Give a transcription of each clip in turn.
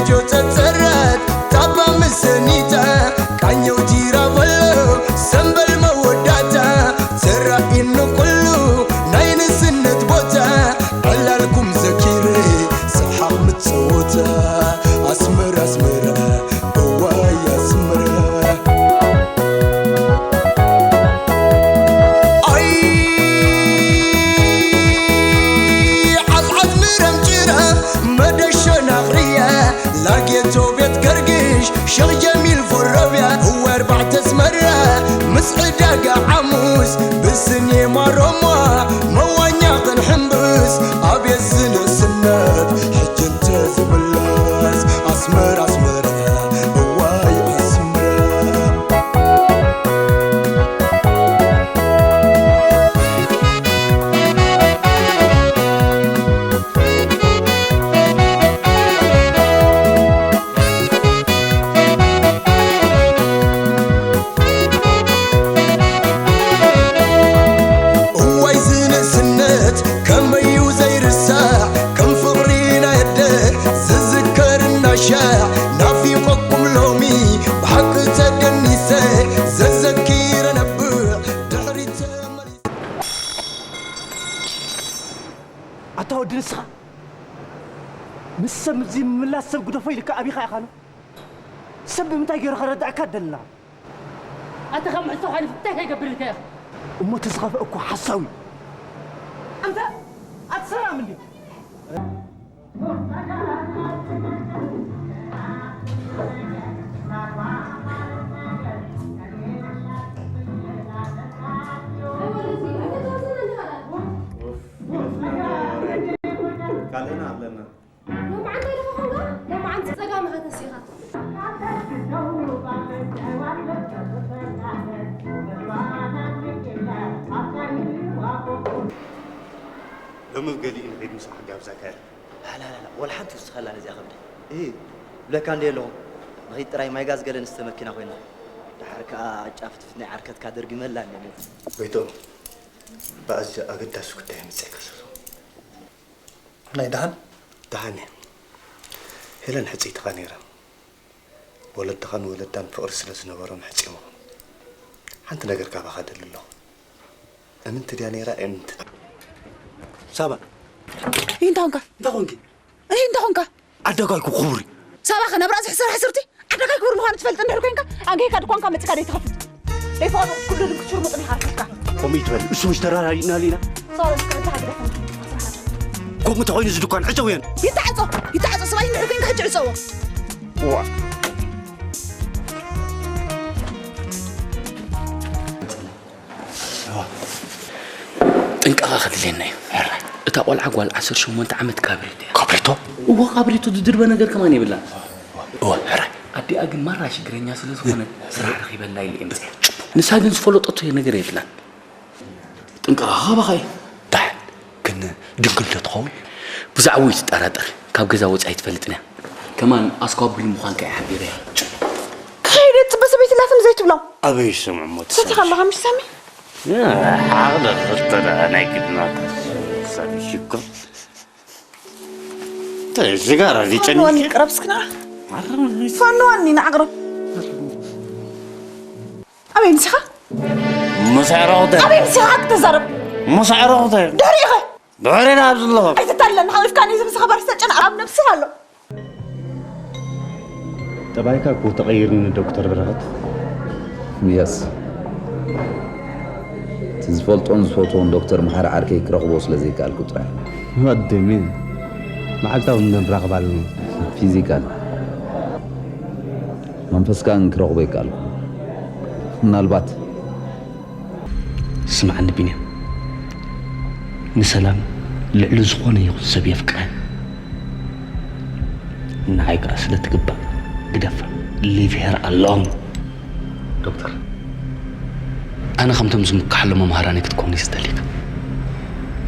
ጆ ጸጸራት ታባ ምሰኒታ ቃኘው ቲራ በሎ ሰምበል መወዳታ ዘራኢኑ ኩሉ ናይ ንስነት ቦታ ዕላልኩም ዘኪረ ሰሓቕ ምጸወታ ኣስመራ ኣስመራ እዋይ ኣስመራ ኣይ ዓዝዓዝ ምረም ጭራ መደሾ ናቕርያ ላጌቶ ቤት ገርግሽ ሸቕ ጀሚል ፎረብያ እወ ኣርባዕተ ኣስመራ ምስ ዕዳጋ ዓሙስ ብስኔማ ሮማ መዋኛ ክንሕምብስ ኣቤት ዝንእስነት ሕጂ እንተ ዝምለስ ኣስመራ ኣስመራ እዋይ ኣስመራ እዋይ ዝንእስነት ከመይ እዩ ዘይርሳዕ ከም ፍቕሪ ናይ ኣደ ዝዝከር እናሻዕ ናፊቆኩም ሎሚ ብሓቂ ተደኒሰ ዘዘኪረ ነብዕ ድሕሪት ተመሊሰ ኣታ ወዲ ንስኻ ምስ ሰብ ምዚ ምምላስ ሰብ ግደፎ ኢልካ ኣቢኻ ኢኻ ዶ? ሰብ ብምንታይ ገይሩ ከረድኣካ ደላ? ኣታ ካብ ምዕጾ ሓሊፉ እንታይ ከይገብር ኢልካ ኢኻ? እሞ እቲ ዝኸፍአ እኮ ሓሳዊ። ኣንተ ኣትሰማም እንዲ ካልእና ኣለና። ሎማዓንቲ ዶ ኾንካ? ሎማዓንቲ ጸጋምኻ ተሲኻ። ሎሚ ገሊኡ ንኸይድ ምስ ዓጋብ ዛካየር። ላላላ፣ ወላ ሓንቲ ውስኸላ ነዚኣ ከብደይ። እህ፣ ብለካ እንደ ኣለኹ። ንኸይድ ጥራይ ማይ ጋዝ ገለ ንስተ መኪና ኮይና። ደሓር ከኣ ጫፍ ትፍት ናይ ዓርከትካ ደርጊመላ እንደ። ጎይቶ፣ ብኣዝዩ ኣገዳሲ ጉዳይ መጺእካ ዘሎ። ናይ ደሓን? ደሓን እየ። ሄለን ሕጽይትኻ ነይራ። ወለድኻን ወለዳን ፍቕሪ ስለ ዝነበሮም ሕጺሞም። ሓንቲ ነገር ካባኻ እደሊ ኣለኹ። እምንቲ ድያ ነይራ እምንቲ? ሳባ። እንታይ ኾንካ? እንታይ ኾንኪ? እህ፣ እንታይ ኾንካ? ዓዳጋይኩ ክቡር እዩ። ሳባ ኸ ናብ ራእሲ ሕስር ሕስርቲ? ዓዳጋይ ክቡር ምዃኑ ትፈልጥ እንድሕር ኮይንካ፣ ኣንገይካ ድኳንካ መጺእካ ደይትኸፍት። ደይፈቐዶ ኩሉ ድግስ ሽርሙጥ ዲኻ ኣርኪብካ? ከምኡ ይትበል። እሱ ምሽ ተራራሪእና ሊና። ሳባ፣ እስከ እንታይ ሃገር ከምኡ ተኾይኑ እዚ ድኳን ዕጸውየን። ይተዓጾ፣ ይተዓጾ። ሰብኣይ እንድሕር ኮይንካ ሕጂ ዕጸዎ። ዋ። ጥንቃቐ ከድልየና እዩ። ሕራይ። እታ ቆልዓ ጓል ዓሰርተ ሸሞንተ ዓመት ካብሪቶ እያ። ካብሪቶ? እወ፣ ካብሪቶ ዝድርበ ነገር ከማን የብላን። እወ፣ ሕራይ። ኣዲኣ ግን ማራ ሽግረኛ ስለ ዝኾነ ስራሕ ረኺበላ ኢለ እየ መፅያ። ንሳ ግን ዝፈለጠቶ ነገር የብላን። ጥንቃቐ ካባኻ እዩ። ዳሕን ግን ድንግል ዶ ትኸውን? ብዛዕባኡ ይትጠራጠር። ካብ ገዛ ወፂኣ ኣይትፈልጥን እያ። ከማን ኣስኳብሪ ምዃንካ እየ ሓቢረያ። ከይደ ትፅበ ሰበይቲ ላትን ዘይትብሎም። ኣበይ ይሰምዑ እሞ ሰቲኻ ኣለኻ ምሽ ሳሚ? ዓቕሊ ክልተ ደኣ ናይ ግድና ተሳቢሽ እኮ። እንታይ ስጋራ ዲጨኒ? ፈንዋኒ ቅረብ እስኪ ንዓ። ፈንዋኒ ንዓ ቅረብ። ኣበይ ምሲኻ? ምሳዕራቑተ። ኣበይ ምሲኻ ክትዛረብ? ምሳዕራቑተ። ድሕሪኻ። ድሕሪና ኣብ ዘለኹ። ኣይትታለል፣ ሓቒፍካኒ እዚ ምሳኻ ባርስ ተጨናቕ ኣብ ነብስኻ ኣሎ። ጠባይካ እኮ ተቐይርኒ ዶክተር በረኸት። የስ። እቲ ዝፈልጦን ዝፈትዎን ዶክተር መሓሪ ዓርከይ ክረኽቦ ስለ ዘይከኣልኩ ጥራይ። What do you mean? መዓልታዊ እንድንራኸብ ኣለና። ፊዚካል። መንፈስካ ግን ክረኽቦ ኣይከኣልኩ። ምናልባት ስምዓኒ ቢንያም፣ ንሰላም ልዕሊ ዝኾነ ይኹን ሰብ የፍቅራ። ንዓይ ከኣ ስለ ትግባእ ግደፋ። Leave her alone። ዶክተር፣ ኣነ ከምቶም ዝምክሓሎም መምሃራነይ ክትከውን እየ ዝደልየካ።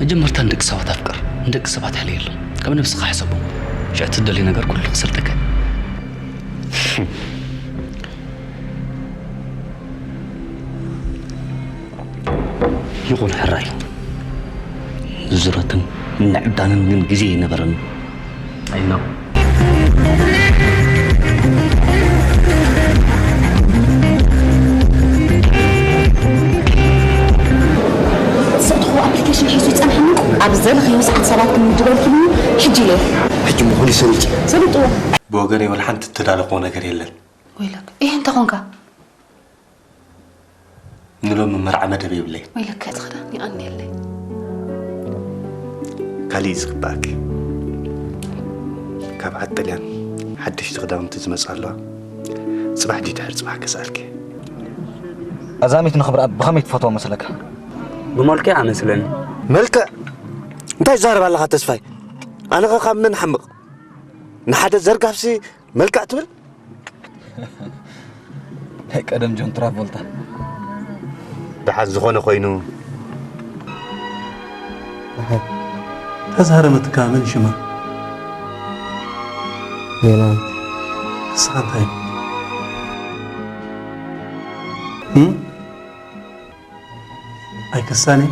መጀመርታ ንደቂ ሰባት ኣፍቅር፣ ንደቂ ሰባት ሕለየሎም፣ ከም ነብስኻ ሕሰቦም። ሽዑ ትደልዮ ነገር ኩሉ ክስልጠካ። ይኹን ሕራይ። ንዙረትን ንዕብዳንን ግን ግዜ ኣይነበረን። I know። ንኸይኑ ሰዓት ሰባት ክምድበልኩም እዩ። ሕጂ ኢለ። ሕጂ ምኹን ይሰልጭ። ሰሊጥዎ። ብወገነይ ወላ ሓንቲ እተዳለኹዎ ነገር የለን። ወይለክ፣ ይሄ እንታይ ኾንካ? ንሎሚ መርዓ መደብ የብለይ። ወይለክ፣ እቲ ክዳን ይቐንየለይ። ካሊእ ዝግባኣኪ። ካብ ዓዲ ጥልያን ሓደሽቲ ክዳውንቲ ዝመጻ ኣለዋ። ጽባሕ ድዩ ድሕሪ ጽባሕ ገዝኣልኪ። ኣዛሚት ንኽብራ ብኸመይ ትፈትዋ መስለካ? ብመልክዕ ኣመስለኒ። መልክዕ እንታይ ትዛረብ ኣለኻ ተስፋይ? ኣነኸ ካብ መን ሓምቕ? ንሓደ ዘርጋፍሲ መልክዕ ትብል? ናይ ቀደም ጆን ትራቮልታ። ደሓን ዝኾነ ኮይኑ ተዛረበትካ መን ሽማ? ሜላት። ንስኻ እንታይ? እም? ኣይከሳኒ?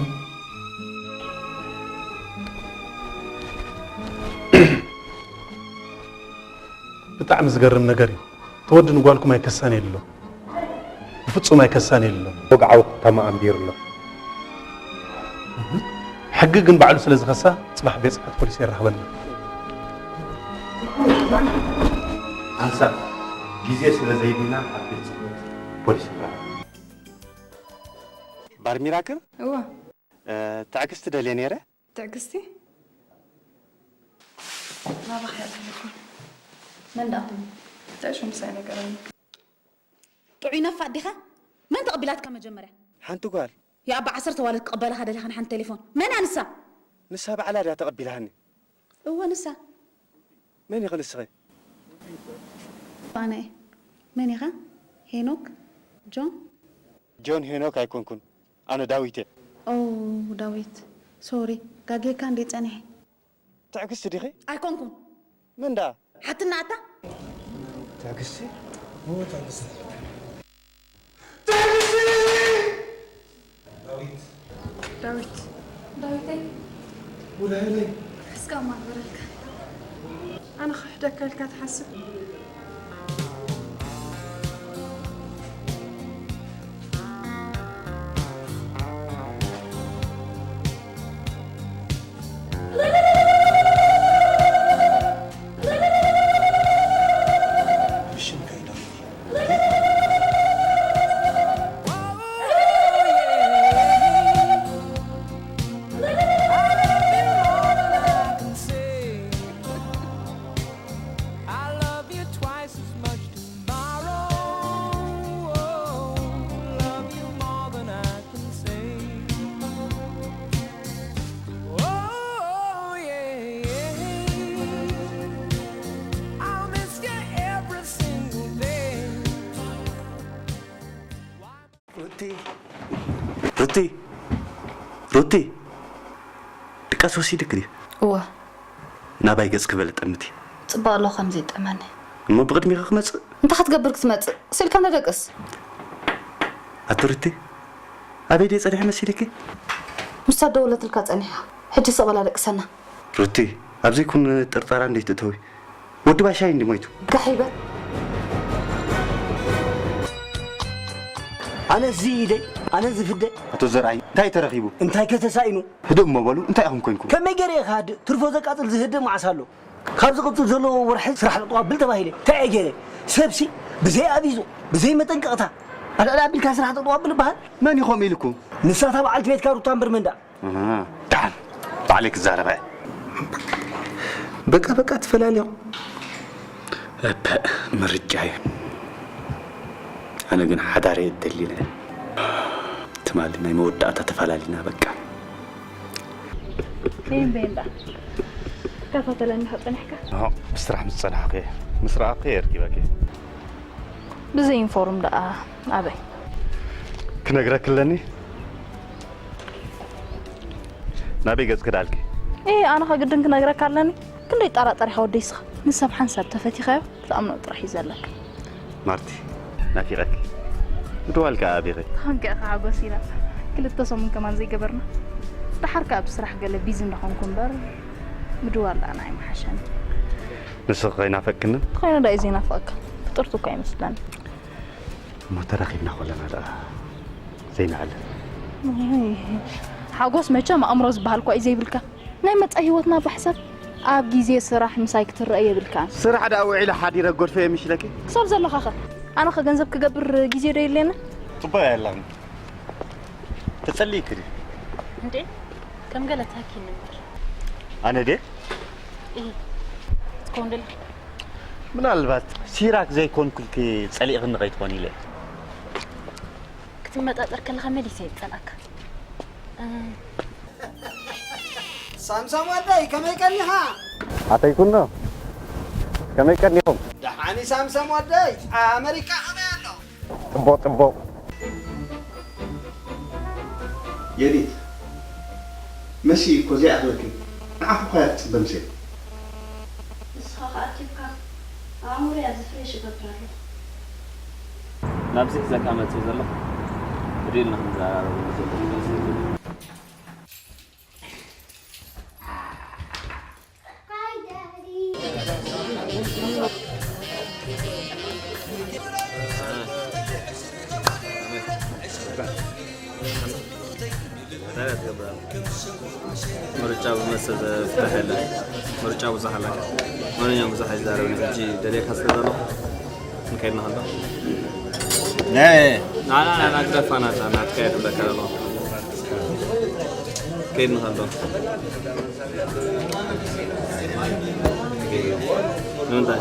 ብጣዕሚ ዝገርም ነገር እዩ። ተወዲ ንጓልኩም ኣይከሳን የሎ። ብፍጹም ኣይከሳን የሎ። ወግዓዊ ክታማ ኣንቢሩ ኣሎ። ሕጊ ግን ባዕሉ ስለ ዝኸሳ ጽባሕ ቤት ጽሕፈት ፖሊስ የራኽበና። ኣንሳ ግዜ ስለ ዘይብልና ኣብ ቤት ጽሕፈት ፖሊስ ንራኸብ። ባር ሚራክል እዋ ትዕግስቲ ደልየ ነይረ። ትዕግስቲ ናባኻ እያ ዘለኩን። መን ደኣ ትብሉ? ትዕሹ ምሳይ ነገረኒ። ጥዑይ ነፋጥ ዲኻ? መን ተቐቢላትካ መጀመርያ? ሓንቲ ጓል። የኣባ ዓሰርተ ዋለት ክቕበላኻ ደሊኻ ንሓንቲ ቴሌፎን። መን እያ ንሳ? ንሳ ባዕላ ድያ ተቐቢላሃኒ። እወ ንሳ። መን ኢኺ ንስኺ? ኣነ እየ። መን ኢኻ? ሄኖክ? ጆን? ጆን ሄኖክ ኣይኮንኩን። ኣነ ዳዊት እየ። ኦ ዳዊት ሶሪ ጋጌካ እንዴ ጸኒሐ። ትዕግስቲ ዲኺ? ኣይኮንኩን። መን ደኣ? ሓትና ኣታ? ትዕግስቲ? ዳዊት ዳዊተይ ውላይለይ እስካ ማግበረልካ ኣነ ክሕደካ ኢልካ ትሓስብ። ሩቲ ሩቲ ሩቲ ድቃስ ወሲድክ ድዩ? እወ ናባይ ገጽ ክበለ ጠምቲ። ጽባቕ ኣሎ ከም ዘይጠመኒ። እሞ ብቕድሚኺ ክመጽእ? እንታይ ክትገብር ክትመጽእ? ስኢልካ ንደቅስ። ኣቲ ሩቲ ኣበይ ድየ ጸኒሐ መሲልኪ? ንሳ ደወለትልካ ጸኒሓ። ሕጂ ስቕ በላ ደቅሰና። ሩቲ ኣብ ዘይኮነ ጥርጠራ እንዴት ትእተዊ? ወዲ ባሻይ እንዲ ሞይቱ። ጋሕ ይበል። ኣነስ ዝኢደይ ኣነስ ዝፍደ። ኣቶ ዘርኣይ እንታይ ተረኺቡ? እንታይ ከ ተሳኢኑ? ህድእ እሞ በሉ እንታይ ኢኹም ኮንኩም? ከመይ ገይረ እየ ክሃድእ? ትርፎ ዘቃጽል ዝህድእ መዓስ ኣሎ? ካብ ዝቕጽል ዘለዎ ወርሒ ስራሕ ጠጠው ኣብል ተባሂለ። እንታይ እየ ገይረ? ሰብሲ ብዘይ ኣቪዞ ብዘይ መጠንቀቕታ ኣልዕል ኣቢልካ ስራሕ ጠጠው ኣብል ይበሃል? መን እዩ ከምኡ ኢልኩም? ንሳ እታ በዓልቲ ቤትካ ሩታ እምበር መን ደኣ? ደሓን ባዕለይ ክዛረባ እየ። በቃ በቃ ትፈላልዮም። እፐ ምርጫ እዩ። ኣነ ግን ሓዳር እየ እደሊ ነይረ። ትማሊ ናይ መወዳእታ ተፈላሊና በቃ። ይህን በይ እንዳ ከታተለኒ ከጸኒሕካ ብስራሕ ምስ ጸናሕኩ እየ ምስ ረኣኹ እየ ኣርኪበኪ። ብዘይ ዩኒፎርም ደኣ ኣበይ ክነግረክ ኣለኒ። ናበይ ገጽ ክዳልኪ? እ ኣነ ከግድን ክነግረካ ኣለኒ። ክንደይ ጠራጠር ኢኻ ወደይ ስኻ ንሰብ ሓንሳብ ተፈቲኻዮ ክትኣምኖ ጥራሕ እዩ ዘለካ። ማርቲ ናፊቐኪ። ምድዋል ከኣ ኣቢኺ። ተኾንከ ኢኻ ሓጎስ ኢና ክልተ ሰሙን ከማን ዘይገበርና። ደሓር ከኣ ብስራሕ ገለ ቢዚ እንዳኾንኩ እምበር ምድዋል ደኣ ንዓይ ምሓሸኒ። ንስኺ ከይናፈቅክኒ? ተኾይኑ ደኣ እዩ ዘይናፍቐካ። ፍጥርቱ እኳ ኣይመስለኒ። እሞ ተራኺብና ከለና ደኣ ዘይንዓልል። ሓጎስ መቸም ኣእምሮ ዝበሃል እኳ እዩ ዘይብልካ። ናይ መጻኢ ህይወትና ብሕሰብ ኣብ ግዜ ስራሕ ምሳይ ክትረአ የብልካን። ስራሕ ደኣ ውዒለ ሓዲረ ጎድፈ የምሽለኪ። ክሳብ ዘለኻኸ ኣነኸ ገንዘብ ክገብር ግዜ ዶ የለየና? ጽቡቕ እያ ኣላሚ። ተጸልይኪ ድዩ? እንዴ ከም ገለ ታኪ ነበር። ኣነ ድየ? እህ ትከውን ደለ። ምናልባት ሲራክ ዘይኮንኩልኪ ጸሊእኽኒ ከይትኾን ኢለ። ክትመጣጠር ከለኻ መሊሰ ይጸልኣካ። ሳምሳም ወደይ ከመይ ቀኒኻ? ኣተይ ኩኖ ከመይ ቀኒኹም? ደሓኒ ሳምሳም ወደይ ኣመሪካ ከመይ ኣሎ? ጽቡቕ ጽቡቕ። የዲት መሲ እኮ ዘይኣኽለኪ ንዓኺ እኳ እያ ትጽበ ምሴ። ንስኻ ከኣ ኬፍካ ኣእምሮይ ኣብዚ ፍሬሽ እገብር ኣለኹ። ናብዚ ሒዘካ መጽእ ዘለኹ ህድእ ኢልና ክንዘራረበሉ ዘለዎ ጉዳይ ስለ ዘሎ። ምርጫ ብመስተ ፍታሕ የለን። ምርጫ ብዙሕ ኣለካ። ማንኛውም ብዙሕ ኣይዛረብን። ሕጂ ደልየካ ስለ ዘለኹ ንከይድ ንኸዶ። ናና ናና ግደፋ ናታ ናትካ እየ ዝብለካ ዘለኹ። ከይድ ንኸዶ። ንምንታይ?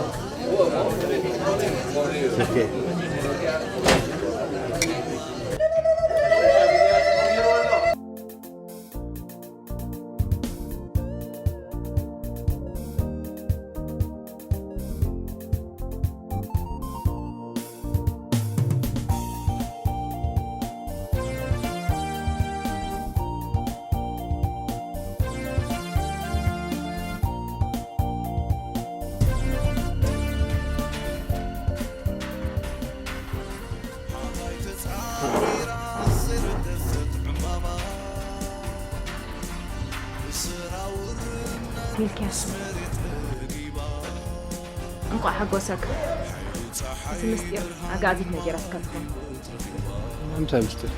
ሚልክያስ እንቋዕ ሓጎሰካ። እቲ ምስጢር ኣግኣዚት ነጊራትካ ትኾን። እንታይ ምስጢር?